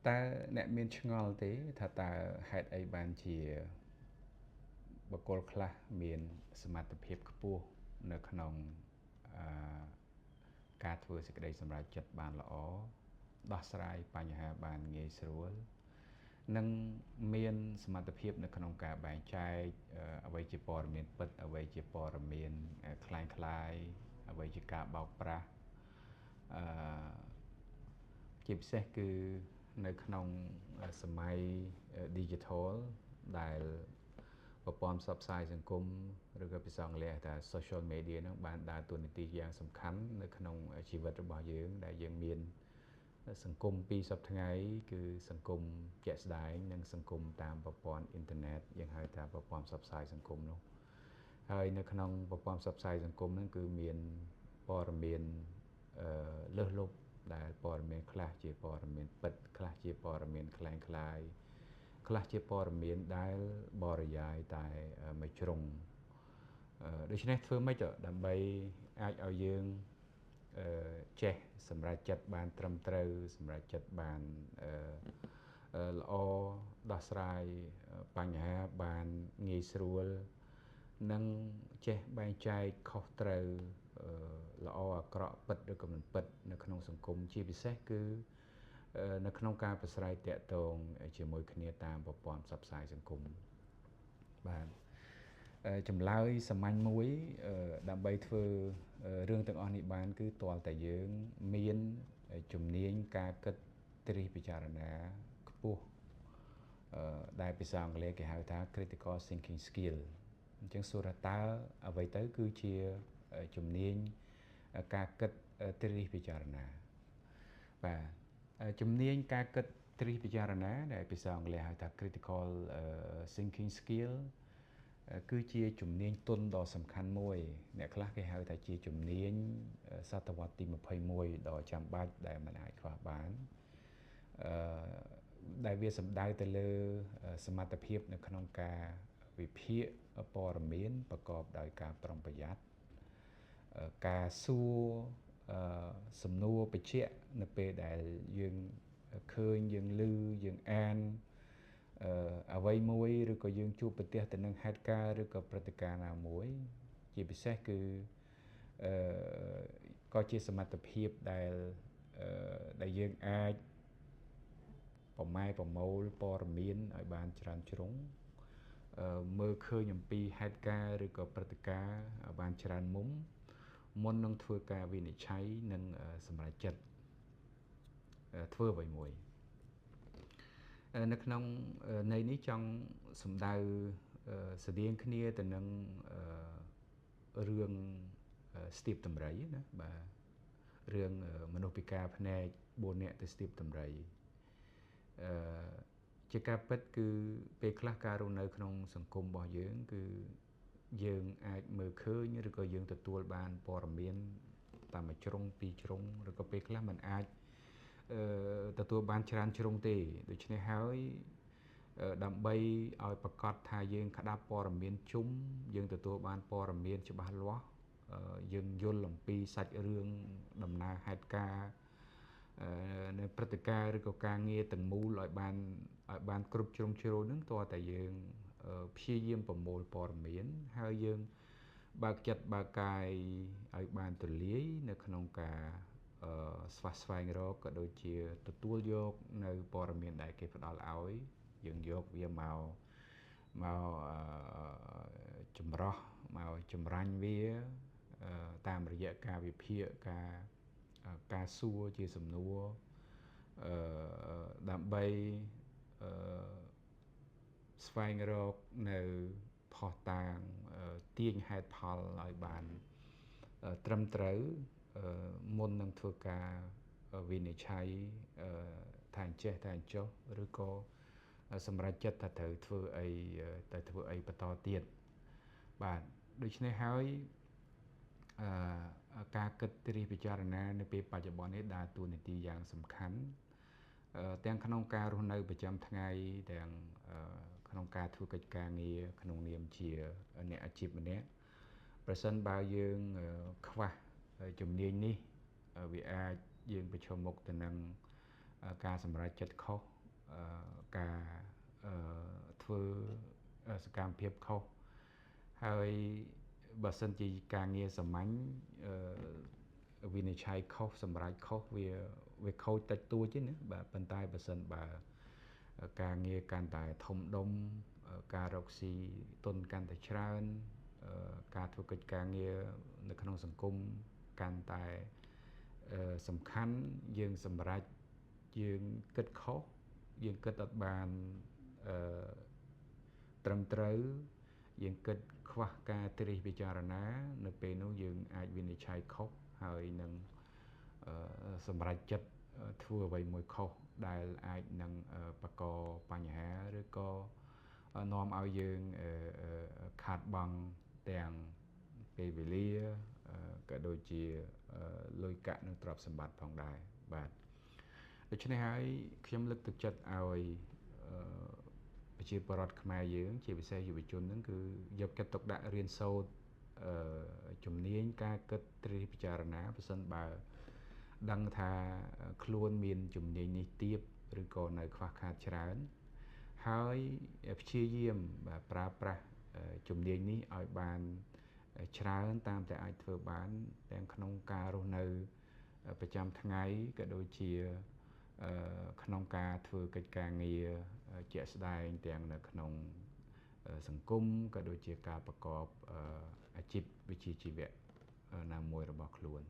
តើអ្នកមានឆ្ងល់ទេថាតើហេតុអីបានជាបុគ្គលខ្លះមានសមត្ថភាពខ្ពស់នៅក្នុងអឺការធ្វើសេចក្តីសម្រេចចិត្តបានល្អដោះស្រាយបញ្ហាបានងាយស្រួលនិងមានសមត្ថភាពនៅក្នុងការបែងចែកអ្វីជាព័ត៌មានពិតអ្វីជាព័ត៌មានក្លែងក្លាយអ្វីជាការបោកប្រាស់អឺជាពិសេសគឺនៅក្នុងសម័យ digital ដែលប្រព័ន្ធផ្សព្វផ្សាយសង្គមឬក៏ភាសាអង់គ្លេសថា social media ហ្នឹងបានដើរតួនាទីយ៉ាងសំខាន់នៅក្នុងជីវិតរបស់យើងដែលយើងមានសង្គមពីរសប្តាហ៍ថ្ងៃគឺសង្គមជាក់ស្ដែងនិងសង្គមតាមប្រព័ន្ធអ៊ីនធឺណិតយើងហៅថាប្រព័ន្ធផ្សព្វផ្សាយសង្គមនោះហើយនៅក្នុងប្រព័ន្ធផ្សព្វផ្សាយសង្គមហ្នឹងគឺមានព័ត៌មានអឺលើសលប់ដែលព័ត៌មានខ្លះជាព័ត៌មានពិតខ្លះជាព័ត៌មានក្លែងក្លាយខ្លះជាព័ត៌មានដែលបរិយាយតែមួយជ្រុងដូច្នេះធ្វើម៉េចដើម្បីអាចឲ្យយើងចេះសម្រេចចិត្តបានត្រឹមត្រូវសម្រេចចិត្តបានល្អដោះស្រាយបញ្ហាបានងាយស្រួលនិងចេះបែងចែកខុសត្រូវល្អអាក្រក់ពិតឬក៏មិនពិតនៅក្នុងសង្គមជាពិសេសគឺនៅក្នុងការប្រស្រ័យទាក់ទងជាមួយគ្នាតាមប្រព័ន្ធផ្សព្វផ្សាយសង្គមបាទចម្លើយសាមញ្ញមួយដើម្បីធ្វើរឿងទាំងអស់នេះបានគឺទាល់តែយើងមានជំនាញការគិតត្រិះពិចារណាខ្ពស់ដែលភាសាអង់គ្លេសគេហៅថា critical thinking skill អញ្ចឹងសួរថាតើអ្វីទៅគឺជាជំនាញការគិតត្រិះពិចារណាបាទជំនាញការគិតត្រិះពិចារណាដែលភាសាអង់គ្លេសហៅថា critical thinking skill គឺជាជំនាញទុនដ៏សំខាន់មួយអ្នកខ្លះគេហៅថាជាជំនាញសតវត្សទី21ដ៏ចាំបាច់ដែលមិនអាចខ្វះបានអឺដែលវាសំដៅទៅលើសមត្ថភាពនៅក្នុងការវិភាគព័ត៌មានប្រកបដោយការប្រុងប្រយ័ត្នការសួរសំណួរបច្ចៈនៅពេលដែលយើងឃើញយើងឮយើងអានអ្វីមួយឬក៏យើងជួបប្រទះទៅនឹងហេតុការណ៍ឬក៏ព្រឹត្តិការណ៍ណាមួយជាពិសេសគឺអឺក៏ជាសមត្ថភាពដែលដែលយើងអាចប្រម៉ែប្រមូលព័ត៌មានឲ្យបានច្រើនជ្រុងមើលឃើញអំពីហេតុការណ៍ឬក៏ព្រឹត្តិការណ៍ឲ្យបានច្រើនមុំមុននឹងធ្វើការវិនិច្ឆ័យនិងសម្រេចចិត្តធ្វើអ្វីមួយនៅក្នុងន័យនេះចង់សំដៅស្តៀងគ្នាទៅនឹងរឿងស្ទាបតម្រៃណាបាទរឿងមនុស្សពិការភ្នែក4នាក់ទៅស្ទាបតម្រៃអឺជាការពិតគឺពេលខ្លះការរស់នៅក្នុងសង្គមរបស់យើងគឺយើងអាចមើលឃើញឬក៏យើងទទួលបានព័ត៌មានតាមមួយជ្រុងពីរជ្រុងឬក៏ពេលខ្លះมันអាចទទួលបានច្រើនជ្រុងទេដូច្នេះហើយដើម្បីឲ្យប្រកាសថាយើងក្តាប់ព័ត៌មានជុំយើងទទួលបានព័ត៌មានច្បាស់លាស់យើងយល់អំពីសាច់រឿងដំណើរហេតុការណ៍នៅព្រឹត្តិការណ៍ឬក៏ការងារទាំងមូលឲ្យបានគ្រប់ជ្រុងជ្រោយនឹងទាល់តែយើងព្យាយាមប្រមូលព័ត៌មានហើយយើងបើកចិត្តបើកកាយឲ្យបានទូលាយនៅក្នុងការស្វះស្វែងរកក៏ដូចជាទទួលយកនៅព័ត៌មានដែលគេផ្ដល់ឲ្យយើងយកវាមកចម្រោះមកចម្រាញ់វាតាមរយៈការវិភាគការសួរជាសំណួរដើម្បីស្វែងរកនៅភស្តុតាងទាញហេតុផលឲ្យបានត្រឹមត្រូវមុននឹងធ្វើការវិនិច្ឆ័យថាអញ្ចេះថាអញ្ចោះឬក៏សម្រេចចិត្តថាត្រូវធ្វើអីទៅធ្វើអីបន្តទៀតបាទដូច្នេះហើយការគិតត្រិះពិចារណានៅពេលបច្ចុប្បន្ននេះដើរតួនាទីយ៉ាងសំខាន់ទាំងក្នុងការរស់នៅប្រចាំថ្ងៃទាំងក្នុងការធ្វើកិច្ចការងារក្នុងនាមជាអ្នកអាជីពម្នាក់ប្រសិនបើយើងខ្វះជំនាញនេះវាអាចយើងប្រឈមមុខទៅនឹងការសម្រេចចិត្តខុស ការធ្វើសកម្មភាពខុស ហើយបើសិនជាការងារសាមញ្ញ វិនិច្ឆ័យខុស សម្រេចខុស វាខូចតិចតួចទេណា បាទ។ ប៉ុន្តែបើសិនបើការងារកាន់តែធំដុំ ការរកស៊ីទុនកាន់តែច្រើន ការធ្វើកិច្ចការងារនៅក្នុងសង្គមកាន់តែសំខាន់ យើងសម្រេច យើងគិតខុស យើងគិតអត់បានអឺត្រឹមត្រូវ យើងគិតខ្វះការត្រិះពិចារណា នៅពេលនោះយើងអាចវិនិច្ឆ័យខុស ហើយនឹងសម្រេចចិត្តធ្វើអ្វីមួយខុស ដែលអាចនឹងបកបញ្ហា ឬក៏នាំឲ្យយើងខាតបង់ទាំងពេលវេលា ក៏ដូចជាលុយកាក់ និងទ្រព្យសម្បត្តិផងដែរ បាទ។ ដូច្នេះហើយ ខ្ញុំលើកទឹកចិត្តឲ្យប្រជាពលរដ្ឋខ្មែរយើង ជាពិសេសយុវជនហ្នឹង គឺយកចិត្តទុកដាក់រៀនសូត្រជំនាញការគិតត្រិះពិចារណា ប្រសិនបើដឹងថាខ្លួនមានជំនាញនេះទៀប ឬក៏នៅខ្វះខាតច្រើន ហើយព្យាយាមប្រើប្រាស់ជំនាញនេះឲ្យបានច្រើនតាមតែអាចធ្វើបាន ទាំងក្នុងការរស់នៅប្រចាំថ្ងៃ ក៏ដូចជាក្នុងការធ្វើកិច្ចការងារជាក់ស្ដែង ទាំងនៅក្នុងសង្គម ក៏ដូចជាការប្រកបអាជីពវិជ្ជាជីវៈណាមួយរបស់ខ្លួន